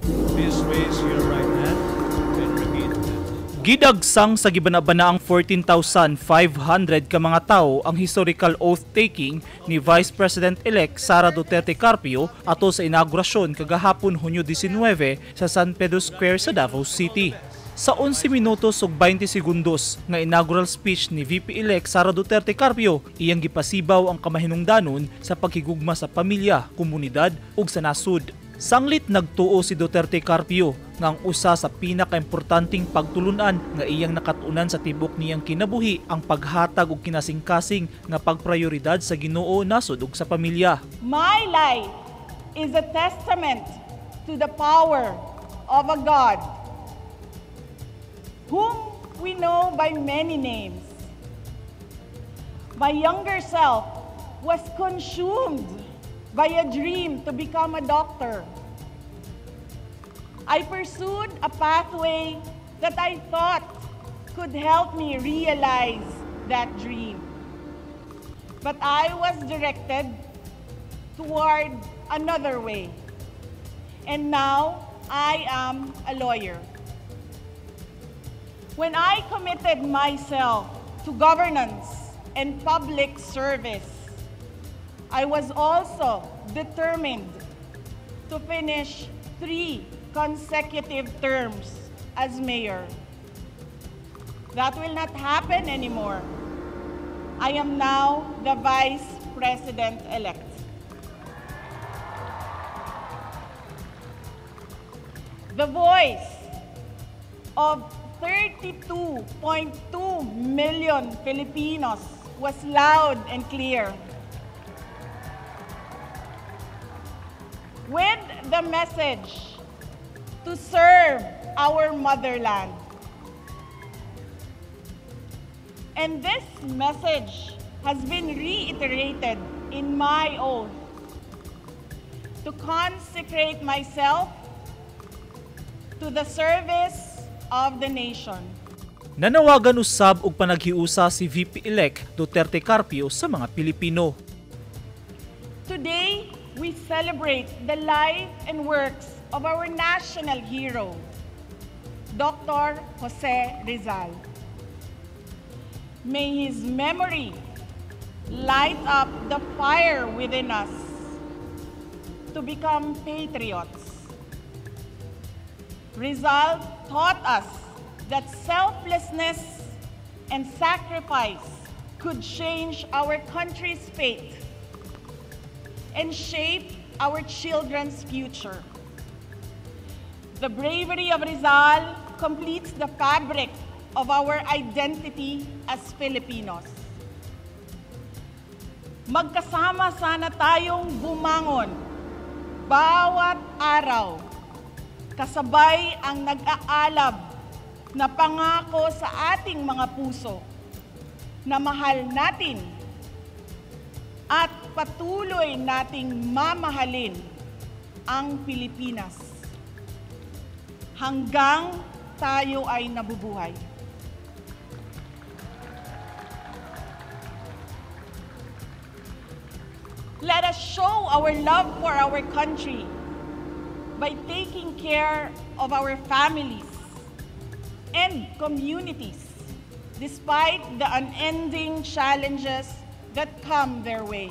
Please raise your right hand and repeat. Gidagsang sa gibanabanaang 14,500 ka mga tawo ang historical oath-taking ni Vice President-elect Sara Duterte Carpio ato sa inaugurasyon kagahapon Hunyo 19 sa San Pedro Square sa Davao City. Sa 11 minutos ug 20 segundos nga inaugural speech ni VP-elect Sara Duterte Carpio, iyang gipasibaw ang kamahinungdanon sa paghigugma sa pamilya, komunidad ug sa nasud. Sanglit nagtuo si Duterte Carpio nga ang usa sa pinakaimportanteng pagtulunan nga iyang nakatunan sa tibok niyang kinabuhi ang paghatag og kinasingkasing nga pagprioridad sa Ginoo, nasod ug sa pamilya. My life is a testament to the power of a God whom we know by many names. My younger self was consumed by a dream to become a doctor. I pursued a pathway that I thought could help me realize that dream. But I was directed toward another way. And now I am a lawyer. When I committed myself to governance and public service, I was also determined to finish 3 consecutive terms as mayor. That will not happen anymore. I am now the Vice President-elect. The voice of 32.2 million Filipinos was loud and clear. With the message to serve our motherland. And this message has been reiterated in my oath to consecrate myself to the service of the nation. Nanawagan usab og panaghiusa si VP-elect Duterte Carpio sa mga Pilipino. Today, we celebrate the life and works of our national hero, Dr. Jose Rizal. May his memory light up the fire within us to become patriots. Rizal taught us that selflessness and sacrifice could change our country's fate and shape our children's future. The bravery of Rizal completes the fabric of our identity as Filipinos. Magkasama sana tayong bumangon bawat araw, kasabay ang nag-aalab na pangako sa ating mga puso na mahal natin at patuloy nating mamahalin ang Pilipinas hanggang tayo ay nabubuhay. Let us show our love for our country by taking care of our families and communities despite the unending challenges that come their way.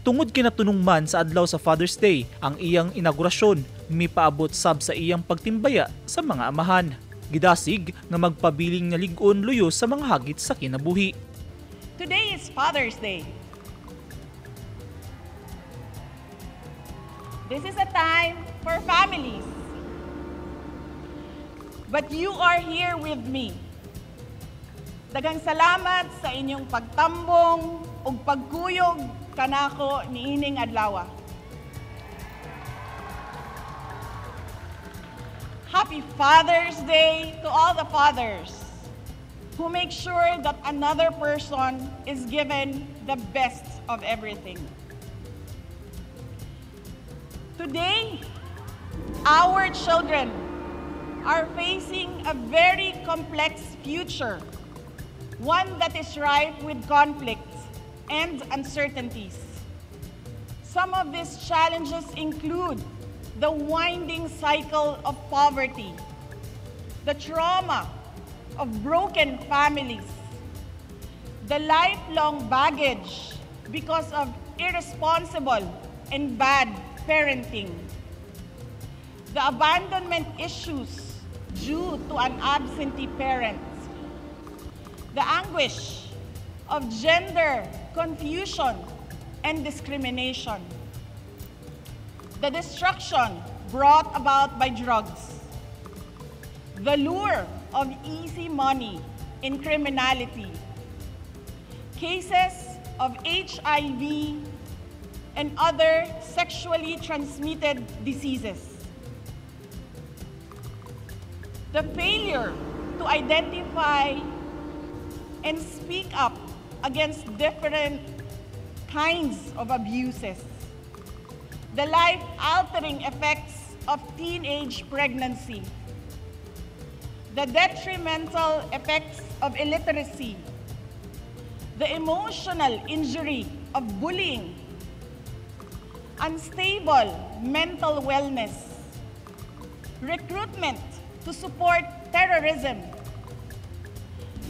Tungod kinatunong man sa adlaw sa Father's Day ang iyang inaugurasyon, mipaabot sab sa iyang pagtimbaya sa mga amahan. Gidasig nga magpabiling nga lig-on luyo sa mga hagit sa kinabuhi. Today is Father's Day. This is a time for families. But you are here with me. Daghang salamat sa inyong pagtambong ug pagkuyog kanako niining adlaw. Happy Father's Day to all the fathers who make sure that another person is given the best of everything. Today, our children are facing a very complex future, one that is rife with conflicts and uncertainties. Some of these challenges include The winding cycle of poverty, the trauma of broken families, the lifelong baggage because of irresponsible and bad parenting, the abandonment issues due to an absentee parent, the anguish of gender confusion and discrimination, the destruction brought about by drugs, the lure of easy money in criminality, cases of HIV and other sexually transmitted diseases, the failure to identify and speak up against different kinds of abuses, the life-altering effects of teenage pregnancy, the detrimental effects of illiteracy, the emotional injury of bullying, unstable mental wellness, recruitment to support terrorism,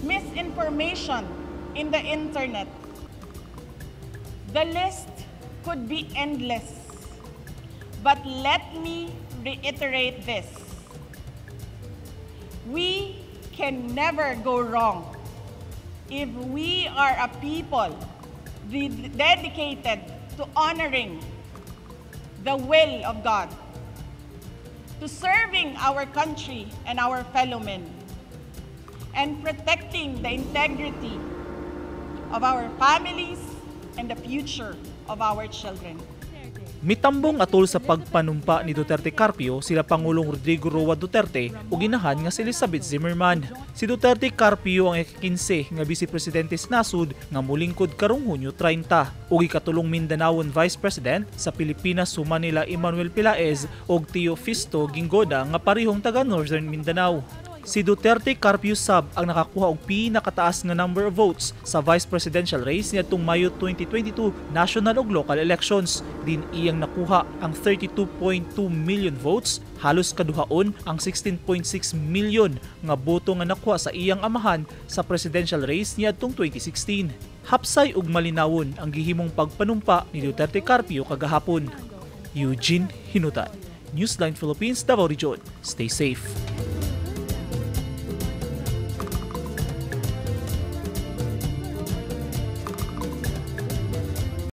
misinformation in the internet. The list could be endless, but let me reiterate this. We can never go wrong if we are a people dedicated to honoring the will of God, to serving our country and our fellow men, and protecting the integrity of our families and the future of our children. Mitambong atol sa pagpanumpa ni Duterte Carpio sila Pangulong Rodrigo Roa Duterte ug inahan nga si Elizabeth Zimmerman. Si Duterte Carpio ang ika-15 nga vice presidente sa nasud nga mulingkod karong Hunyo 30 ug ikatulong Mindanawon Vice President sa Pilipinas human nila Emmanuel Pelaez ug Teofisto Guingona nga parehong taga Northern Mindanao. Si Duterte Carpio sab ang nakakuha og pinakataas nga number of votes sa vice presidential race niadtong Mayo 2022 national ug local elections. Din iyang nakuha ang 32.2 million votes, halos kaduhaon ang 16.6 million nga boto nga nakuha sa iyang amahan sa presidential race niadtong 2016. Hapsay ug malinawon ang gihimong pagpanumpa ni Duterte Carpio kagahapon. Eugene Hinutan, Newsline Philippines, Davao Region. Stay safe.